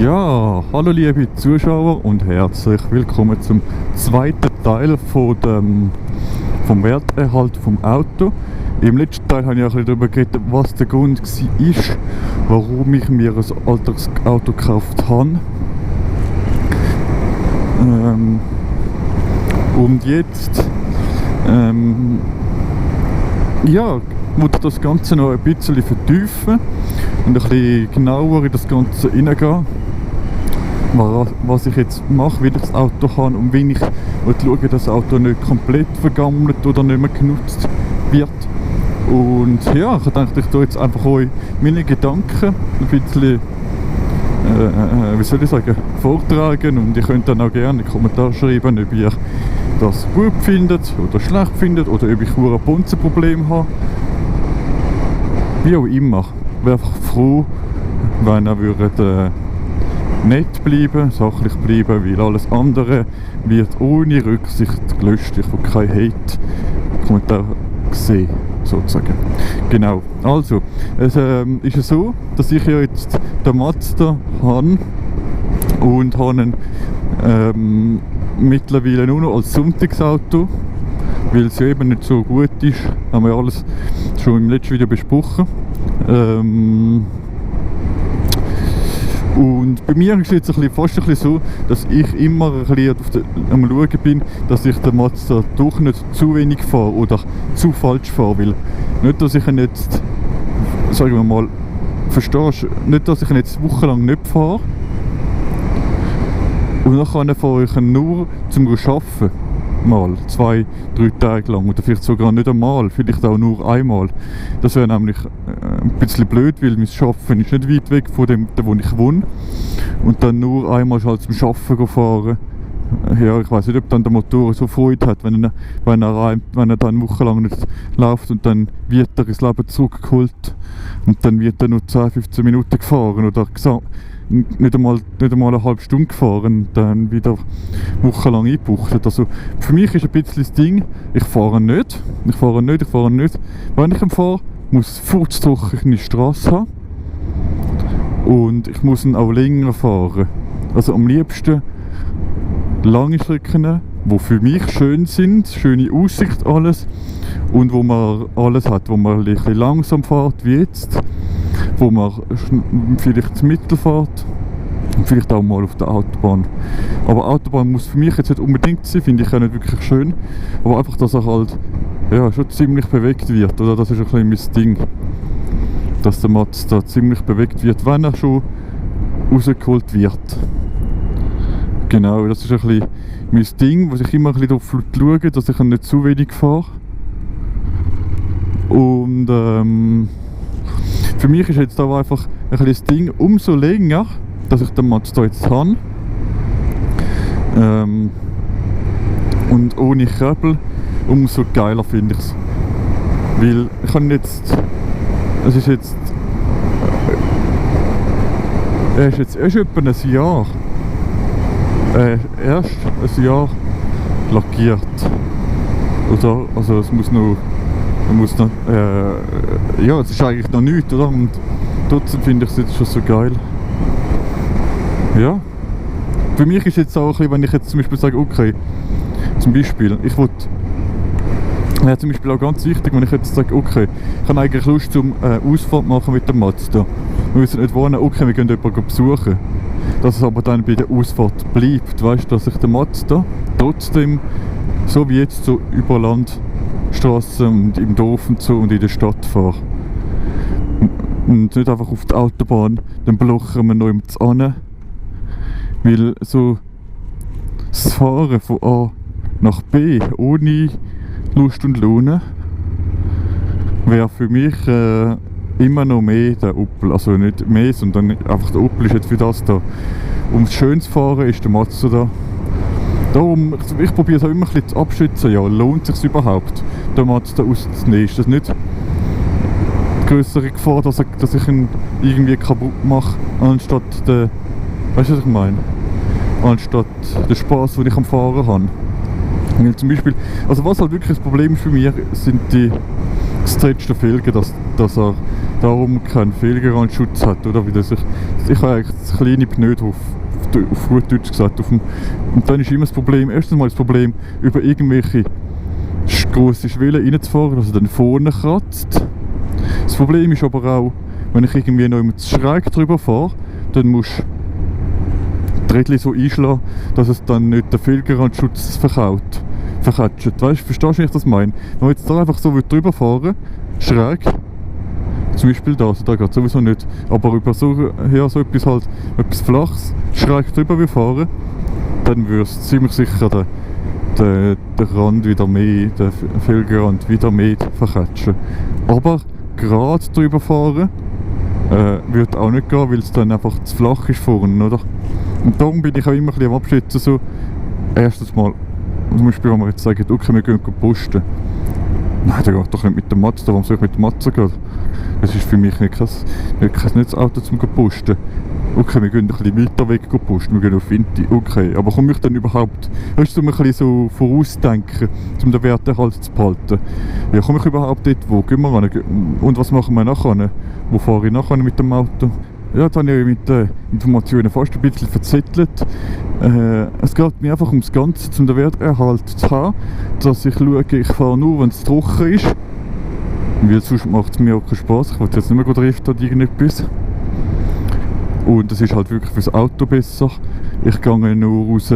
Ja, hallo liebe Zuschauer und herzlich willkommen zum zweiten Teil vom Werterhalt vom Auto. Im letzten Teil habe ich auch ein bisschen darüber geredet, was der Grund war, warum ich mir ein altes Auto gekauft habe. Und jetzt muss ich das Ganze noch ein bisschen vertiefen und ein bisschen genauer in das Ganze hineingehen, was ich jetzt mache, wie ich das Auto habe und wie ich schaue, dass das Auto nicht komplett vergammelt oder nicht mehr genutzt wird. Und ja, ich dachte, ich tue jetzt einfach euch meine Gedanken ein bisschen vortragen, und ihr könnt dann auch gerne in die Kommentare schreiben, ob ihr das gut findet oder schlecht findet oder ob ich ein Bunzenproblem habe. Wie auch immer. Ich wäre einfach froh, wenn ihr würdet nett bleiben, sachlich bleiben, weil alles andere wird ohne Rücksicht gelöscht. Ich habe keinen Hate-Kommentar gesehen, sozusagen. Genau. Also, es ist ja so, dass ich ja jetzt den Mazda habe und habe ihn mittlerweile nur noch als Sonntagsauto, weil es ja eben nicht so gut ist. Haben wir alles schon im letzten Video besprochen. Und bei mir ist es jetzt fast ein bisschen so, dass ich immer ein bisschen am Schauen bin, dass ich den Mazda doch nicht zu wenig fahre oder zu falsch fahre. Weil nicht, dass ich ihn jetzt, sagen wir mal, verstehst du, nicht, dass ich ihn jetzt wochenlang nicht fahre und dann fahre ich ihn nur zum Arbeiten. Mal 2-3 Tage lang oder vielleicht sogar nicht einmal, vielleicht auch nur einmal. Das wäre nämlich ein bisschen blöd, weil mein Arbeiten ist nicht weit weg von dem, wo ich wohne, und dann nur einmal halt zum Arbeiten fahren. Ja, ich weiß nicht, ob dann der Motor so Freude hat, wenn er dann wochenlang nicht läuft und dann wird er ins Leben zurückgeholt und dann wird er nur 10-15 Minuten gefahren oder nicht einmal eine halbe Stunde gefahren und dann wieder wochenlang eingebuchtet. Also für mich ist ein bisschen das Ding, ich fahre nicht. Wenn ich fahre, muss furztrockene Straße haben und ich muss ihn auch länger fahren. Also am liebsten lange Strecken, die für mich schön sind, schöne Aussicht alles, und wo man alles hat, wo man ein bisschen langsam fährt wie jetzt, wo man vielleicht zu Mittel fährt und vielleicht auch mal auf der Autobahn. Aber Autobahn muss für mich jetzt nicht unbedingt sein, finde ich auch nicht wirklich schön, aber einfach, dass er halt schon ziemlich bewegt wird, oder? Das ist ein bisschen mein Ding, dass der Mazda ziemlich bewegt wird, wenn er schon rausgeholt wird. Genau, das ist ein bisschen mein Ding, wo ich immer ein bisschen darauf schaue, dass ich nicht zu wenig fahre. Und für mich ist jetzt auch einfach ein bisschen das Ding, umso länger, dass ich den Mazda jetzt habe, und ohne Kabel, umso geiler finde ich es. Weil ich kann jetzt, es ist jetzt, er ist jetzt erst etwa ein Jahr, erst ein Jahr lackiert. Oder, also es muss noch, es ist eigentlich noch nichts, oder? Und trotzdem finde ich es jetzt schon so geil. Ja. Für mich ist jetzt auch ein bisschen, wenn ich jetzt zum Beispiel sage, okay, zum Beispiel, ich will, ja, zum Beispiel auch ganz wichtig, wenn ich jetzt sage, okay, ich habe eigentlich Lust zum Ausfahrt machen mit dem Mazda. Wir wissen nicht wohnen, okay, wir gehen jemanden besuchen. Dass es aber dann bei der Ausfahrt bleibt, weißt du, dass ich den Mazda trotzdem, so wie jetzt, so über Landstraßen und im Dorf und so und in der Stadt fahre. Und nicht einfach auf der Autobahn, dann blochen wir noch jemand an. Weil so das Fahren von A nach B ohne Lust und Laune wäre für mich immer noch mehr der Opel. Also nicht mehr, sondern einfach der Opel ist jetzt für das da. Um schön zu fahren ist der Mazda da. Darum, ich probiere es auch immer ein bisschen zu abschätzen, ja, lohnt es sich überhaupt, den Mazda auszunehmen? Ist das nicht die grössere Gefahr, dass ich ihn irgendwie kaputt mache, anstatt den, weißt du, was ich meine? Anstatt den Spass, den ich am Fahren habe. Weil zum Beispiel, also was halt wirklich das Problem ist für mich, sind die gestretchten Felgen, dass er darum keinen Felgenrandschutz hat, oder? Weil das ich habe eigentlich das kleine Pneu drauf, auf gut Deutsch gesagt. Und dann ist immer das Problem, erstens mal das Problem, über irgendwelche grosse Schwellen reinzufahren, dass er dann vorne kratzt. Das Problem ist aber auch, wenn ich irgendwie noch schräg drüber fahre, dann musst du die Rädchen so einschlagen, dass es dann nicht den Felgenrandschutz verkatscht. Weißt du, verstehst du, wie ich das meine? Wenn man jetzt da einfach so drüber fahren, schräg, zum Beispiel da, also da geht sowieso nicht, aber über so etwas halt, etwas Flaches, schräg drüber fahren, dann würde es ziemlich sicher den Rand wieder mehr, den Felgenrand wieder mehr verkatschen. Aber gerade drüber fahren wird auch nicht gehen, weil es dann einfach zu flach ist vorne, oder? Und darum bin ich auch immer ein bisschen am Abschätzen, so, erstens mal, zum Beispiel, wenn wir jetzt sagen, okay, wir gehen posten. Nein, der geht doch nicht mit dem Mazda, warum soll ich mit dem Mazda gehen? Das ist für mich nicht kein Auto zum posten. Okay, wir gehen ein bisschen weiter weg posten, wir gehen auf Vinti, okay. Aber komme ich dann überhaupt, weißt du, ein bisschen so vorausdenken, um den Wert halt zu behalten? Ja, komme ich überhaupt dort, wo gehen wir ran? Und was machen wir nachher? Wo fahre ich nachher mit dem Auto? Ja, jetzt habe ich mit den Informationen fast ein bisschen verzettelt. Es geht mir einfach ums Ganze, um den Werterhalt zu haben, dass ich schaue, ich fahre nur, wenn es trocken ist. Weil sonst macht es mir auch keinen Spass. Ich will jetzt nicht mehr driften oder irgendetwas. Und es ist halt wirklich fürs Auto besser. Ich gehe nur raus,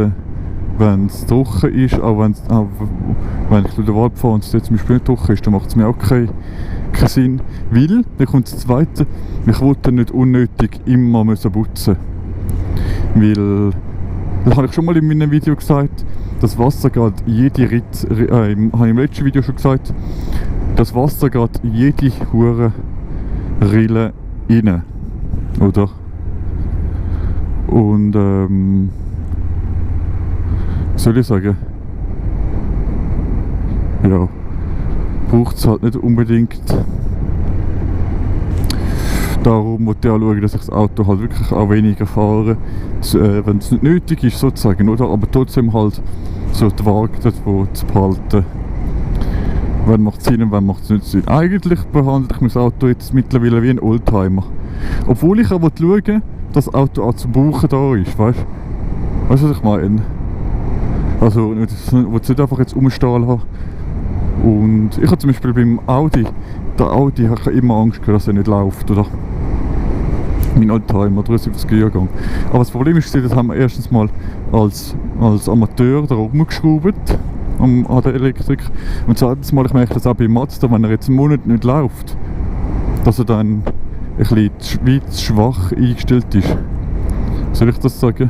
wenn es trocken ist. Auch wenn ich durch den Wald fahre und es jetzt zum Beispiel nicht trocken ist, dann macht es mir auch keinen Sinn. Weil, dann kommt das Zweite, ich wollte nicht unnötig immer putzen. Weil, das habe ich schon mal in meinem Video gesagt, das Wasser geht jede Ritze, habe ich im letzten Video schon gesagt, das Wasser geht jede hure Rille rein, oder? Und was soll ich sagen? Ja, braucht es halt nicht unbedingt. Darum muss ich auch schauen, dass ich das Auto halt wirklich auch weniger fahre, wenn es nicht nötig ist sozusagen, oder? Aber trotzdem halt so die Waage davon zu behalten. Wann macht es Sinn und wann macht es nicht Sinn. Eigentlich behandle ich mein Auto jetzt mittlerweile wie ein Oldtimer. Obwohl ich aber schaue, dass das Auto auch zum Brauchen da ist, weißt du? Weißt du, was ich meine? Also, ich will es nicht einfach jetzt umstehen haben. Und ich habe zum Beispiel beim Audi, der Audi habe ich immer Angst gehabt, dass er nicht läuft, oder? Mein Oldtimer, 73er Jahrgang. Aber das Problem ist, das haben wir erstens mal als Amateur da rumgeschraubt an der Elektrik. Und zweitens mal, ich merke das auch bei Mazda, wenn er jetzt einen Monat nicht läuft, dass er dann ein bisschen zu schwach eingestellt ist. Soll ich das sagen?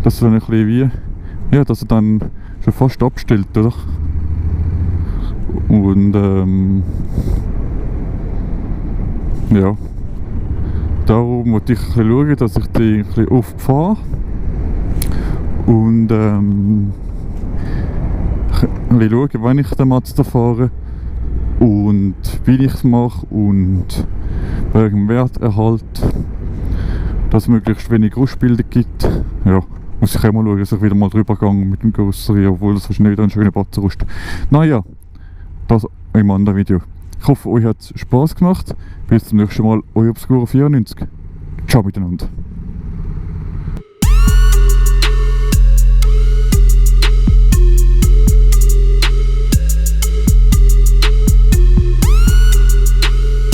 Dass er dann ein bisschen wie, ja, dass er dann schon fast abstellt, oder? Und ja, darum wollte ich ein bisschen schauen, dass ich die ein bisschen oft fahre und ein bisschen schauen, wann ich den Mazda fahre und wie ich es mache und wegen Werterhalt, dass es möglichst wenig Rostbilder gibt. Ja, muss ich auch mal schauen, dass ich wieder mal drüber gehe mit dem Grösseren, obwohl das wahrscheinlich wieder ein schöner Batterrost. Naja, das im anderen Video. Ich hoffe, euch hat es Spass gemacht. Bis zum nächsten Mal, euer Obscuro94. Ciao miteinander.